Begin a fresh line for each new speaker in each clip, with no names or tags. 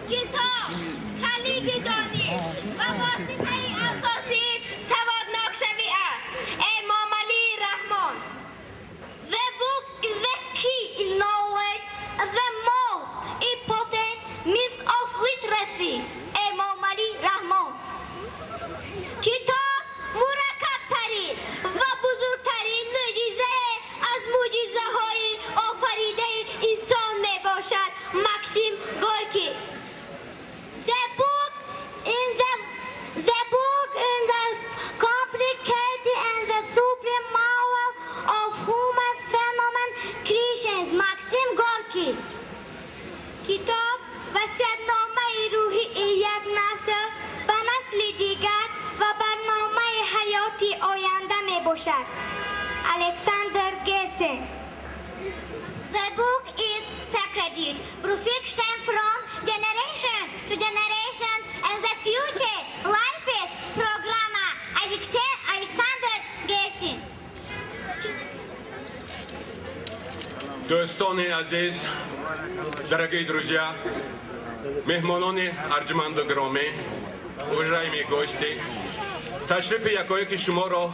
Китоб калиди дониш ва воситаи асосии саводнокшавӣ аст. Эмомалӣ Раҳмон.
The book is the key in knowledge, the most important means of literacy. Emomali Rahmon.
Китоб мураккабтарин ва бузургтарин мӯъҷизае аз мӯъҷизаҳои офаридаи инсон мебошад. Максим Горький.
The book is the complicated and the supreme marvel of human phenomenon creations. Maxim Gorky.
Китоб васиятномаи рӯҳии як насл ба насли дигар ва барномаи ҳаёти оянда мебошад. Александр Герцен.
The book is sacred, perfection from generation to generation and the future life is программа. Alexander Gersen.
Дӯстони азиз, дорогие друзья, меҳмонони арҷманду гиромӣ, уважаемые гости, ташрифи якояки шуморо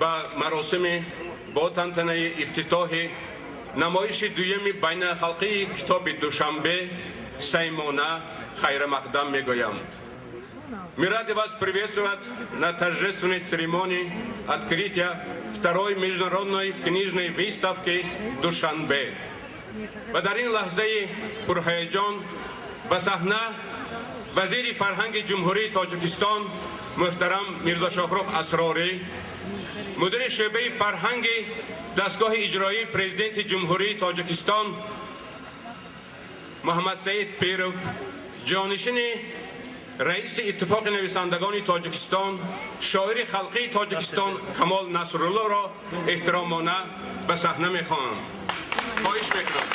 ба маросими бо тантанаи ифтитоҳи намоиши дуюми байналхалқии китоби Душанбе самимона хайрамақдам мегӯям. Мы рады вас приветствовать на торжественной церемонии открытия второй международной книжной выставки Душанбе. Ва дар ин лаҳзаи пурҳаяҷон ба саҳна вазири фарҳанги Ҷумҳурии Тоҷикистон муҳтарам Мирзошоҳрух Асрорӣ, мудири шӯъбаи фарҳанги дастгоҳи иҷроии Президенти Ҷумҳурии Тоҷикистон Муҳаммадсаид Пиров, ҷонишини раиси Иттифоқи нависандагони Тоҷикистон, шоири халқии Тоҷикистон Камол Насруллоро эҳтиромона ба саҳна мехоҳам. Хоҳиш мекунам.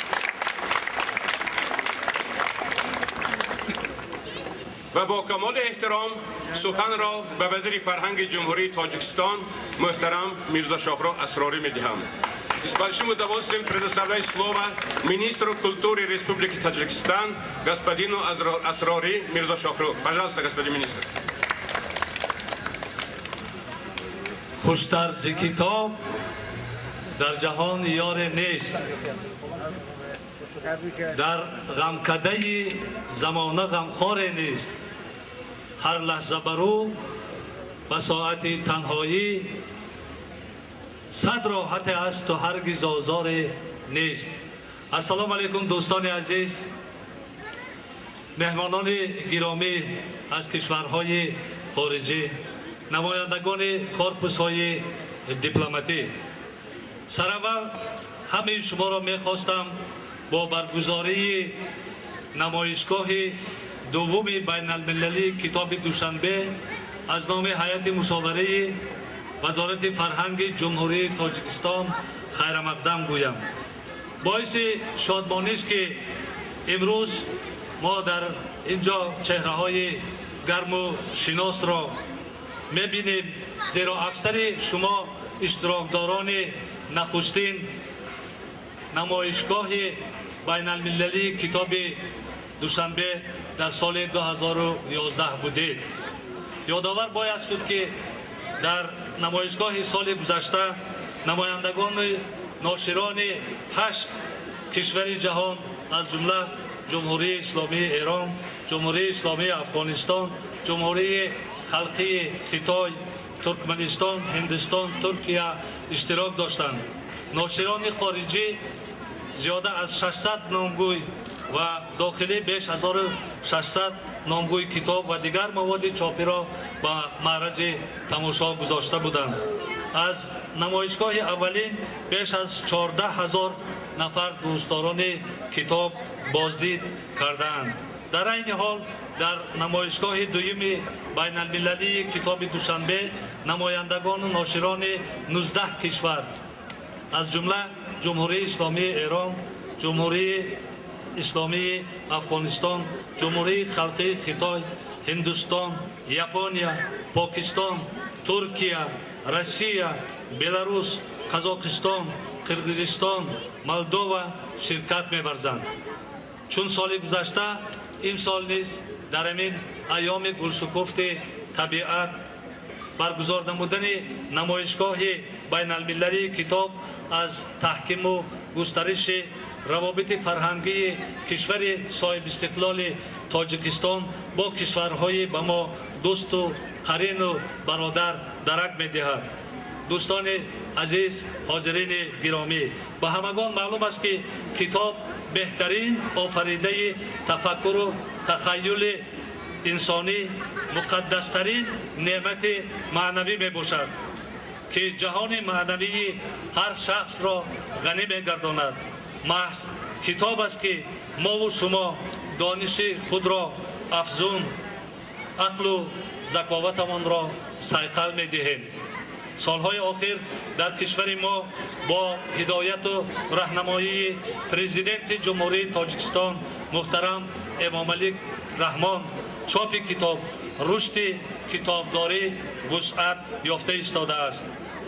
Ва бо камоли эҳтиром суханро ба вазири фарҳанги Ҷумҳурии Тоҷикистон муҳтарам Мирзошоҳрух Асрорӣ медиҳам. И с большим удовольствием предоставляю слово министру культуры Республики Таджикистан господину Асрори Мирзошохрух. Пожалуйста, господин министр.
Хуштар зи китоб дар ҷаҳон ёре нест, дар ғамкадаи замона ғамхоре нест. Ҳар лаҳза бар ӯ ба соати танҳоӣ сад роҳате асту ҳаргиз озоре нест. Ассалому алайкум, дӯстони азиз, меҳмонони гиромӣ аз кишварҳои хориҷӣ, намояндагони корпусҳои дипломатӣ. Сараввал ҳамаи шуморо мехостам бо баргузории намоишгоҳи дуввуми байналмилалии китоби Душанбе аз номи ҳайати мушовараи Вазорати фарҳанги Ҷумҳурии Тоҷикистон хайрамақдам гӯям. Боиси шодмонист, ки имрӯз мо дар ин ҷо чеҳраҳои гарму шиносро мебинем, зеро аксари шумо иштирокдорони нахустин намоишгоҳи байналмилалии китоби Душанбе дар соли 2011 будед. Ёдовар бояд шуд, ки дар намоишгоҳи соли гузашта намояндагони ноширони ҳашт кишвари ҷаҳон, аз ҷумла Ҷумҳурии Исломии Эрон, Ҷумҳурии Исломии Афғонистон, Ҷумҳурии Халқии Хитой, Туркманистон, Ҳиндустон, Туркия иштирок доштанд. Ноширони хориҷӣ зиёда аз 600 номгӯй ва дохилӣ беш 1600 номгӯи китоб ва дигар маводи чопиро ба маърази тамошо гузошта буданд. Аз намоишгоҳи аввалин беш аз 14 000 нафар дӯстдорони китоб боздид кардаанд. Дар айни ҳол дар намоишгоҳи дуюми байналмилалии китоби Душанбе намояндагону ноширони 19 кишвар, аз ҷумла Ҷумҳурии Исломии Эрон, Ҷумҳурии Исломии Афғонистон, Ҷумҳурии Халқии Хитой, Ҳиндустон, Япония, Покистон, Туркия, Россия, Беларус, Қазоқистон, Қирғизистон, Молдова ширкат меварзанд. Чун соли гузашта, имсол низ дар ҳамин айёми гулшукуфти табиат баргузор намудани намоишгоҳи байналмилалии китоб аз таҳкиму густариши равобити фарҳангии кишвари соҳибистиқлоли Тоҷикистон бо кишварҳои ба мо дӯсту қарину бародар дарак медиҳад. Дӯстони азиз, ҳозирини гиромӣ, ба ҳамагон маълум аст, ки китоб беҳтарин офаридаи тафаккуру тахайюли инсонӣ, муқаддастарин неъмати маънавӣ мебошад, ки ҷаҳони маънавии ҳар шахсро ғанӣ мегардонад. Маҳз китоб аст, ки мову шумо дониши худро афзун, ақлу заковатамонро сайқал медиҳем. Солҳои охир дар кишвари мо бо ҳидояту раҳнамоии Президенти Ҷумҳурии Тоҷикистон муҳтарам Эмомалӣ Раҳмон чопи китоб, рушди китобдорӣ вусъат ёфта истодааст.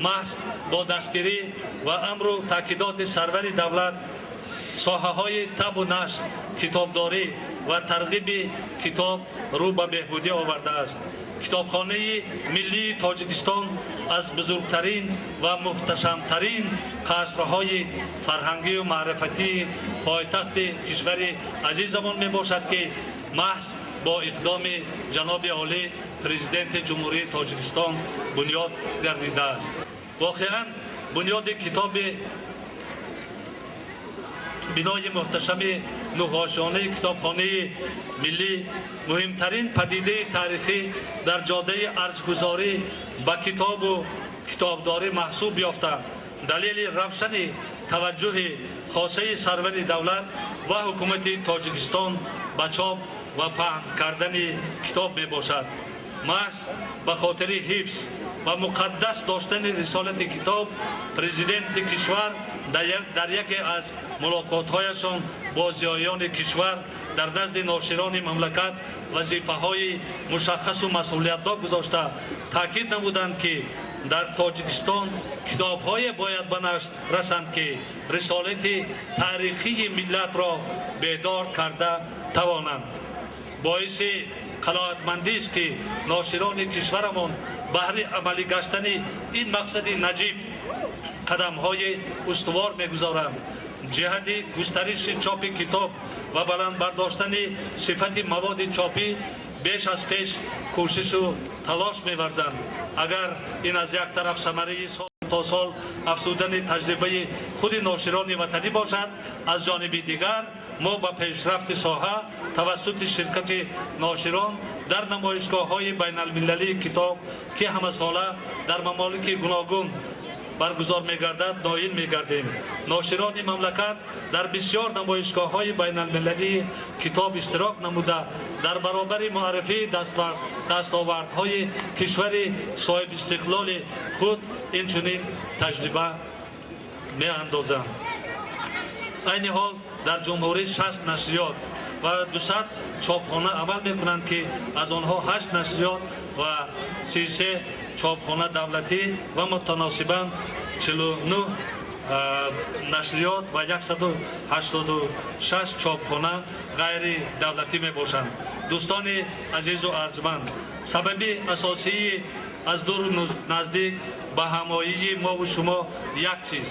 Маҳз бо дастгирӣ ва амру таъкидоти сарвари давлат соҳаҳои табъу нашр, китобдорӣ ва тарғиби китоб рӯ ба беҳбудӣ овардааст. Китобхонаи миллии Тоҷикистон аз бузургтарин ва муҳташамтарин қасрҳои фарҳангию маърифатии пойтахти кишвари азизамон мебошад, ки маҳз бо иқдоми ҷаноби олӣ, Президенти Ҷумҳурии Тоҷикистон бунёд гардидааст. Воқеан, бунёди китоби бинои муҳташами нӯҳошонаи китобхонаи миллӣ муҳимтарин падидаи таърихӣ дар ҷодаи арҷгузорӣ ба китобу китобдорӣ маҳсуб ёфта, далели равшани таваҷҷӯҳи хосаи сарвари давлат ва ҳукумати Тоҷикистон ба чоп ва паҳн кардани китоб мебошад. Маҳз ба хотири ҳифз ва муқаддас доштани рисолати китоб президенти кишвар дар яке аз мулоқотҳояшон бо зиёиёни кишвар дар назди ноширони мамлакат вазифаҳои мушаххасу масъулиятнок гузошта, таъкид намуданд, ки дар Тоҷикистон китобҳое бояд ба нашр расанд, ки рисолати таърихии миллатро бедор карда тавонанд. Боиси қаноатмандист, ки ноширони кишварамон баҳри амалӣ гаштани ин мақсади наҷиб қадамҳои устувор мегузоранд. Ҷиҳати густариши чопи китоб ва баланд бардоштани сифати маводи чопӣ беш аз пеш кӯшишу талош меварзанд. Агар ин аз як тараф самараи сол то сол афзудани таҷрибаи худи ноширони ватанӣ бошад, аз ҷониби дигар мо ба пешрафти соҳа тавассути ширкати ноширон дар намоишгоҳҳои байналмилалии китоб, ки ҳамасола дар мамолики гуногун баргузор мегардад, ноил мегардем. Ноширони мамлакат дар бисёр намоишгоҳҳои байналмилалии китоб иштирок намуда, дар баробари муаррифии дастовардҳои кишвари соҳибистиқлоли худ инчунин таҷриба меандозанд. Айни ҳол дар ҷумҳурӣ 60 нашриёт ва 200 чопхона амал мекунанд, ки аз онҳо ҳашт нашриёт ва 33 чопхона давлатӣ ва мутаносибан 49 нашриёт ва 186 чопхона ғайридавлатӣ мебошанд. Дӯстони азизу арҷманд, сабаби асосии аз дуру наздик ба ҳамоии мову шумо як чиз: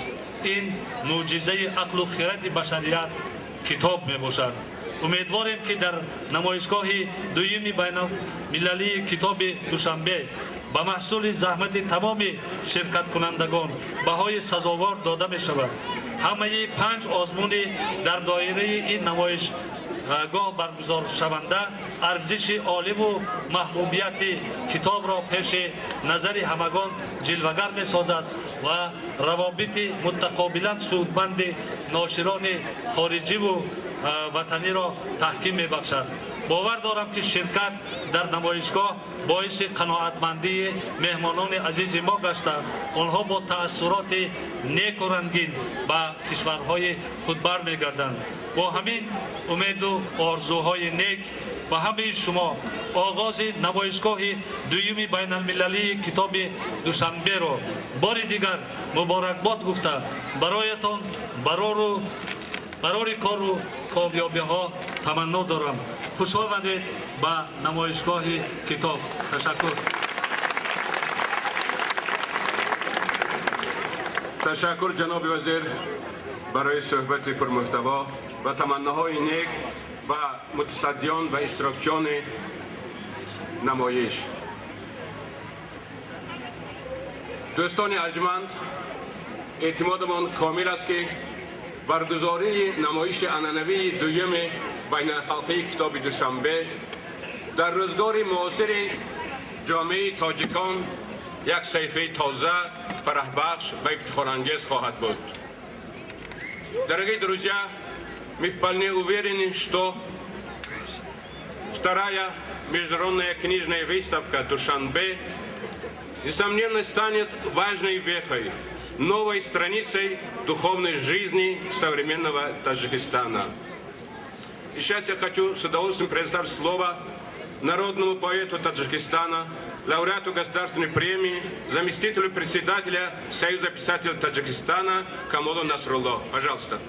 ин мӯъҷизаи ақлу хиради башарият китоб мебошад. Умедворем, ки дар намоишгоҳи дуюми байналмилалии китоби Душанбе Ба маҳсули заҳмати тамоми ширкаткунандагон баҳои сазовор дода мешавад. Ҳамаи 5 озмуни дар доираи ин намоишгоҳ баргузоршаванда арзиши оливу маҳбубияти китобро пеши назари ҳамагон ҷилвагар месозад ва равобити мутақобилан судманди ноширони хориҷиву ватаниро таҳким мебахшад. Бовар дорам, ки ширкат дар намоишгоҳ боиси қаноатмандии меҳмонони азизи мо гашта, онҳо бо таассуроти неку рангин ба кишварҳои худ бармегарданд. Бо ҳамин умеду орзуҳои нек ба ҳамаи шумо оғози намоишгоҳи дуюми байналмилалии китоби Душанберо бори дигар муборакбод гуфта, бароятон барори кору комёбиҳо таманно дорам. Хуш омадед ба намоишгоҳи китоб. Ташаккур.
Ташаккур, ҷаноби вазир, барои суҳбати пурмуҳтаво ва таманноҳои нек ба мутасаддиён ва иштирокчиёни намоиш. Дӯстони арҷманд, эътимодамон комил аст, ки баргузории намоиши анъанавии дуюми байналхалқии китоби Душанбе дар рӯзгори муосири ҷомеаи тоҷикон як саҳифаи тоза, фараҳбахш ва ифтихорангез хоҳад буд. Дорогие друзья, мы вполне уверены, что вторая международная книжная выставка Душанбе, несомненно, станет важной вехой, новой страницей духовной жизни современного Таджикистана. И сейчас я хочу с удовольствием предоставить слово народному поэту Таджикистана, лауреату Государственной премии, заместителю председателя Союза писателей Таджикистана Камолу Насрулло. Пожалуйста.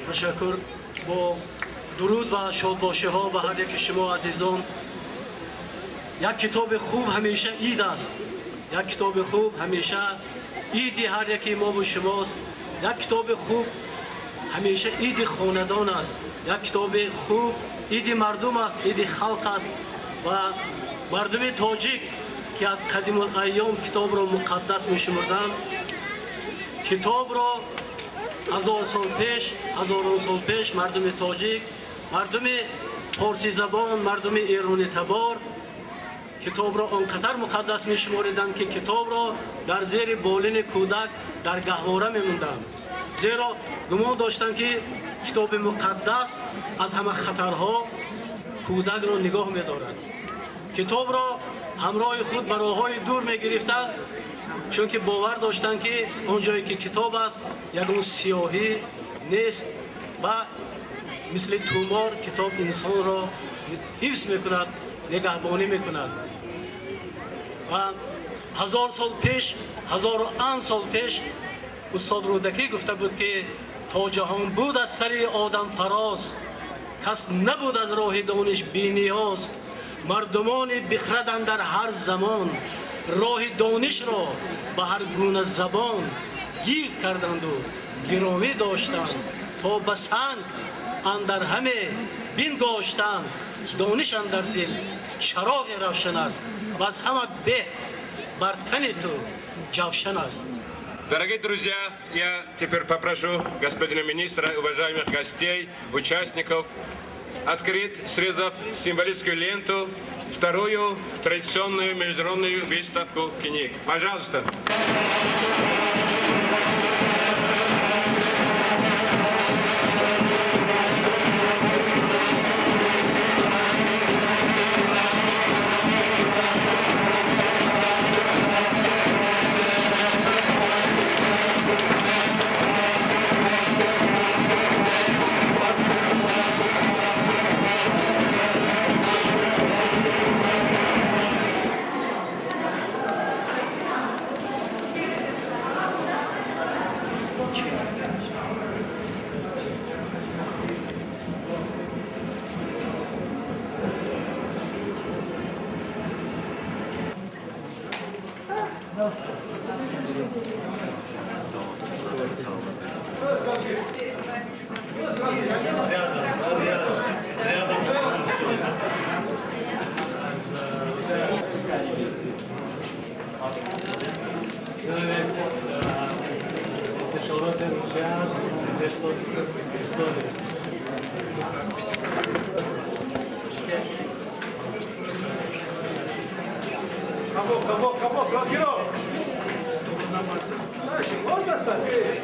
Ташаккур. Бо дуруд ва шодбошиҳо ба ҳар яки шумо азизон. Як китоби хуб ҳамеша ид аст, як китоби хуб ҳамеша иди ҳар яки мову шумост, як китоби хуб ҳамеша иди хонадон аст, як китоби хуб иди мардум аст, иди халқ аст. Ва мардуми тоҷик, ки аз қадимулайём китобро муқаддас мешумурданд, китобро ҳазор сол пеш, ҳазорон сол пеш мардуми тоҷик, мардуми форсизабон, мардуми эронӣ табор китобро он қадар муқаддас мешумориданд, ки китобро дар зери болини кӯдак дар гаҳвора мемонданд, зеро гумон доштанд, ки китоби муқаддас аз ҳама хатарҳо кӯдакро нигоҳ медорад. Китобро ҳамроҳи худ ба роҳҳои дур мегирифтанд, чунки бовар доштанд, ки он ҷое ки китоб аст, ягон сиёҳӣ нест ва мисли тумор китоб инсонро ҳифз мекунад, нигаҳбонӣ мекунад. Ва 1000 сол пеш, ҳазору анд сол пеш устод Рӯдакӣ гуфта буд, ки то ҷаҳон буд аз сари одам фароз, кас набуд аз роҳи дониш бениёз. Мардумони бихраданд дар ҳар замон роҳи донишро ба ҳар гуна забон гирд карданду гиромӣ доштанд, то ба санг андар ҳаме бингоштанд. Дониш андар дил чароғи равшан аст ва аз ҳама беҳ бар тани ту ҷавшан аст.
Дорогие друзья, я теперь попрошу господина министра и уважаемых гостей, участников, открыть, срезав символическую ленту, вторую традиционную международную выставку книг. Пожалуйста.
Рядом.
Кабок, кабок, кабок, рокиро! Можно, кстати?